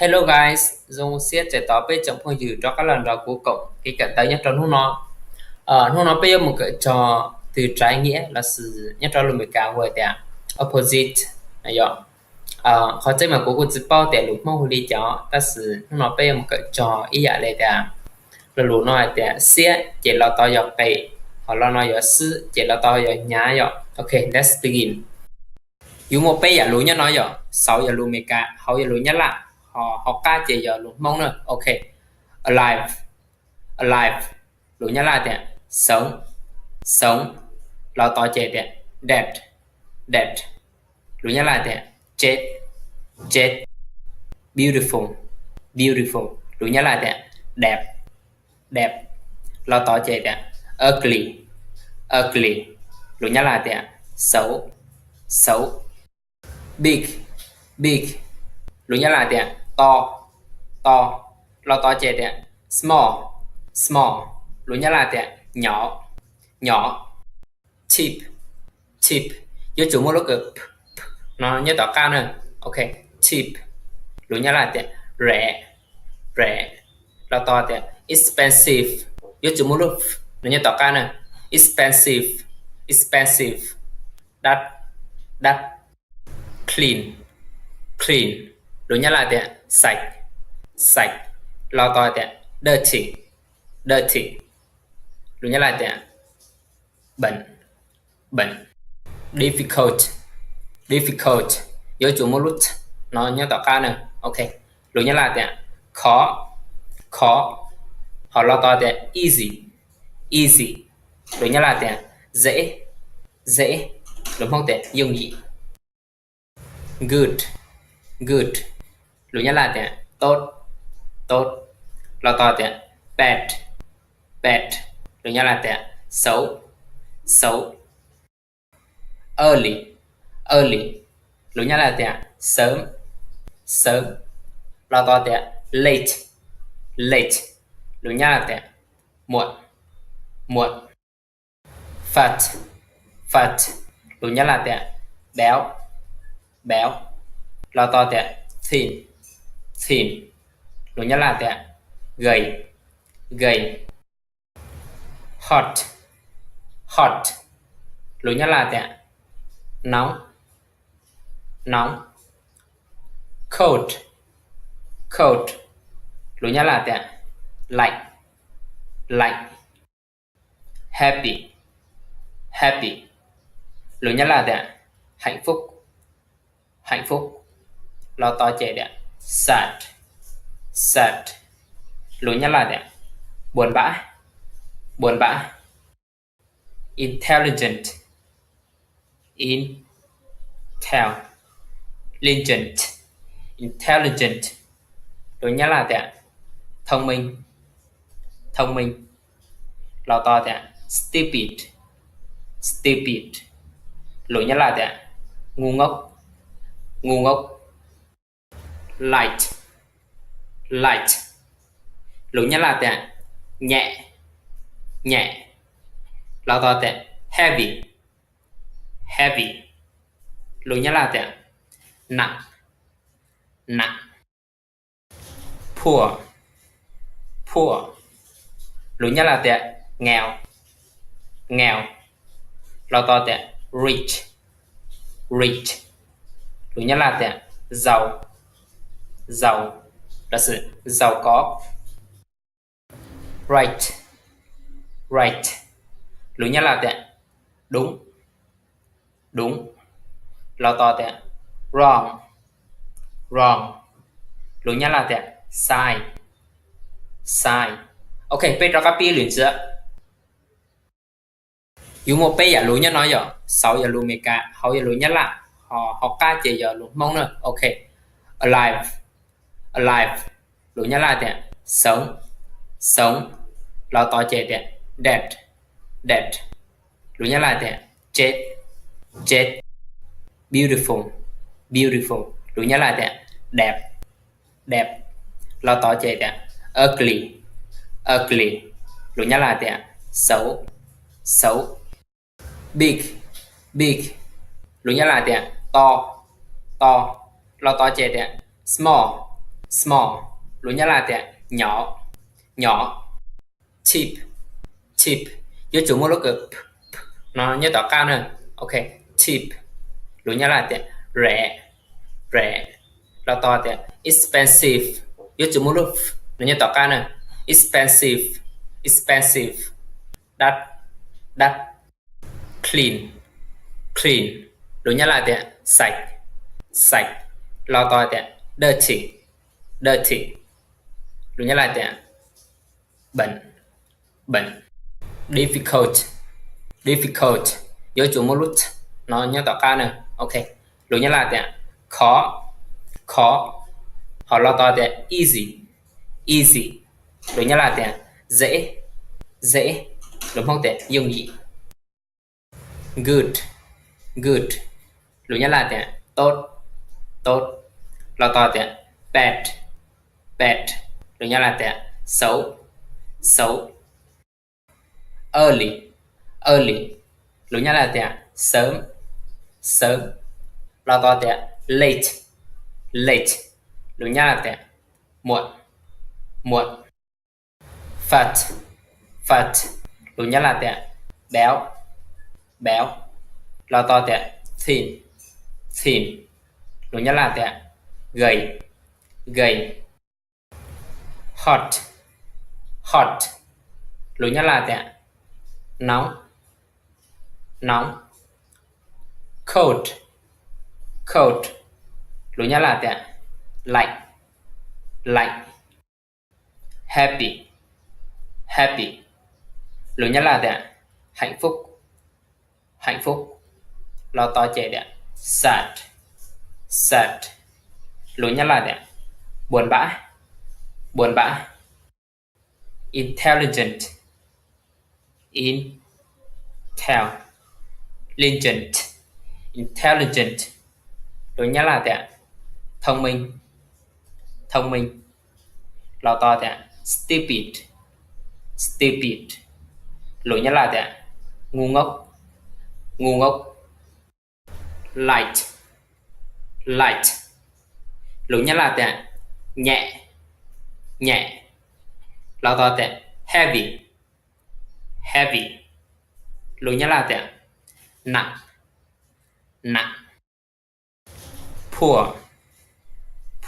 Hello guys, zoo siab txais tos peb tsoom phooj ywg rov qab los nrog kuv koom kev kawm ntawv nyob rau hnub no. Hnub no peb yuav mus kawm txog từ trái nghĩa lossis nyob rau lus Meskas hu tias opposite no yom. Qhov tseeb mas kuv kuj tsis paub tias lus Hmoob hu li cas, tab sis hnub no peb yuav mus kawm txog ib yam li tias, lo lus no hais tias xiab ces lo tod yog qe, ho lo no yog xwb ces lo tod yog hnyav yom. Ok, let's begin. Yuav muaj peb yam lus nyob no yom, saud yog lus Meskas, hauv yog lus Nyab Laj, ho hauv qab ces yog lus Hmoob na. Ok, alive, alive, lus Nyab Laj tias sống, sống, lo tod ces tias dead, dead, lus Nyab Laj tias chết, chết, beautiful, beautiful, lus Nyab Laj tias đẹp, đẹp, lo tod ces tias ugly, ugly, lus Nyab Laj tias xấu, xấu, big, big, lus Nyab Laj tias to, to, lo tod ces tias small, small, lus Nyab Laj tias nhỏ, nhỏ, cheap, cheap, yuav tsum muaj lub kws p, p no nyob tom qab na. Ok, cheap, lus Nyab Laj tias rẻ, rẻ, lo tod tias expensive, yuav tsum muaj lub f no nyob tom qab na. Expensive, expensive, đắt, đắt, clean, clean, lus Nyab Laj tias sạch, sạch, lo tod tias dirty, dirty, lus Nyab Laj tias bẩn, bẩn, difficult, difficult, yuav tsum muaj lub t no nyob tom qab na. Ok, lus Nyab Laj tias khó, khó, ho lo tod tias easy, easy, lus Nyab Laj tias dễ, dễ, lus Hmoob tias yooj yim. Good, good, lus Nyab Laj tias tốt, tốt, lo tod tias bad, bad, lus Nyab Laj tias xấu, xấu. Early, early, lus Nyab Laj tias sớm, sớm, lo tod tias late, late, lus Nyab Laj tias muộn, muộn. Fat, fat, lus Nyab Laj tias béo, béo, lo tod tias thin, thin, lus Nyab Laj tias gầy, gầy. Hot, hot, lus Nyab Laj tias nóng, nóng. Cold, cold, lus Nyab Laj tias lạnh, lạnh. Happy, happy, lus Nyab Laj tias hạnh phúc, hạnh phúc, lo tod ces tias sad, sad, lus Nyab Laj tias buồn bã, buồn bã. Intelligent, intelligent, intelligent, lus Nyab Laj tias thông minh, thông minh, lo tod tias stupid, stupid, lus Nyab Laj tias ngu ngốc, ngu ngốc. Light, light, lus Nyab Laj tias nhẹ, nhẹ, lo tod tias heavy, heavy, lus Nyab Laj tias nặng, nặng. Poor, poor, lus Nyab Laj tias nghèo, nghèo, lo tod tias rich, rich, lus Nyab Laj tias giàu, giàu, lossis giàu có. Right, right, lus Nyab Laj tias đúng, đúng, lo tod tias wrong, wrong, lus Nyab Laj tias sai, sai. Ok, peb rov qab pib lwm ntxiv. Yuav muaj peb yam lus nyob no yom, saud yog lus Meskas, hauv yog lus Nyab Laj, ho hauv qab ces yog lus Hmoob na. Ok, alive, alive, lus Nyab Laj tias sống, sống, lo tod ces tias dead, dead, lus Nyab Laj tias chết, chết. Beautiful, beautiful, lus Nyab Laj tias đẹp, đẹp, lo tod ces tias ugly, ugly, lus Nyab Laj tias xấu, xấu. Big, big, lus Nyab Laj tias to, to, lo tod ces tias small, Small, lus Nyab Laj tias nyom, nyom. Cheap, cheap, yuav tsum muaj lub kawm p, p no nyob tom qab na. Ok, cheap, lus Nyab Laj tias rẻ, rẻ. Los tos tias expensive, yuav tsum muaj lub f no nyob tom qab na. Expensive, expensive, đắt, đắt. Clean, clean, lus Nyab Laj tias sạch, sạch. Los tos tias dirty, dirty, lus Nyab Laj tias bẩn, bẩn. Difficult, difficult, yuav tsum muaj lub t no nyob tom qab na. Ok, lus Nyab Laj tias khó, khó. Ho los tos tias easy, easy, lus Nyab Laj tias dễ, dễ, lus Hmoob tias yooj yim. Good, good, lus Nyab Laj tias tốt, tốt. Los tos tias bad, bad, lus Nyab Laj tias xấu, xấu. Early, early, lus Nyab Laj tias sớm, sớm. Los tos tias late, late, lus Nyab Laj tias muộn, muộn. Fat, fat, lus Nyab Laj tias béo, béo. Los tos tias thin, thin, lus Nyab Laj tias gầy, gầy. Hot, hot, lus Nyab Laj tias nóng, nóng. Cold, cold, lus Nyab Laj tias lạnh, lạnh. Happy, happy, lus Nyab Laj tias hạnh phúc, hạnh phúc. Los tos ces tias sad, sad, lus Nyab Laj tias buồn bã, buồn bã. Intelligent, intelligent, intelligent, lus Nyab Laj tias thông minh, thông minh. Los tos tias stupid, stupid, lus Nyab Laj tias ngu ngốc, ngu ngốc. Light, light, lus Nyab Laj tias nhẹ, nhẹ. Los tos tias heavy, heavy, lus Nyab Laj tias nặng, nặng. Poor,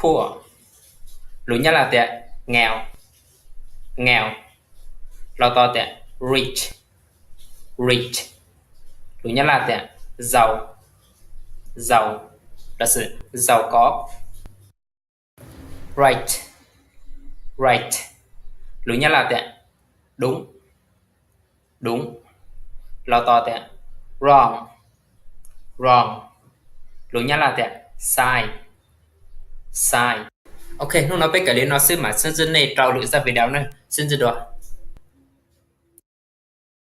poor, lus Nyab Laj tias nghèo, nghèo. Los tos tias rich, rich, lus Nyab Laj tias giàu, giàu, lossis giàu có. Right, right, lus Nyab Laj tias đúng, đúng, los tos tias wrong, wrong, lus Nyab Laj tias sai, sai. Ok, hnub no peb kawm li no xwb mas sib ntsib nej rau lwm zaj video na, sib ntsib dua.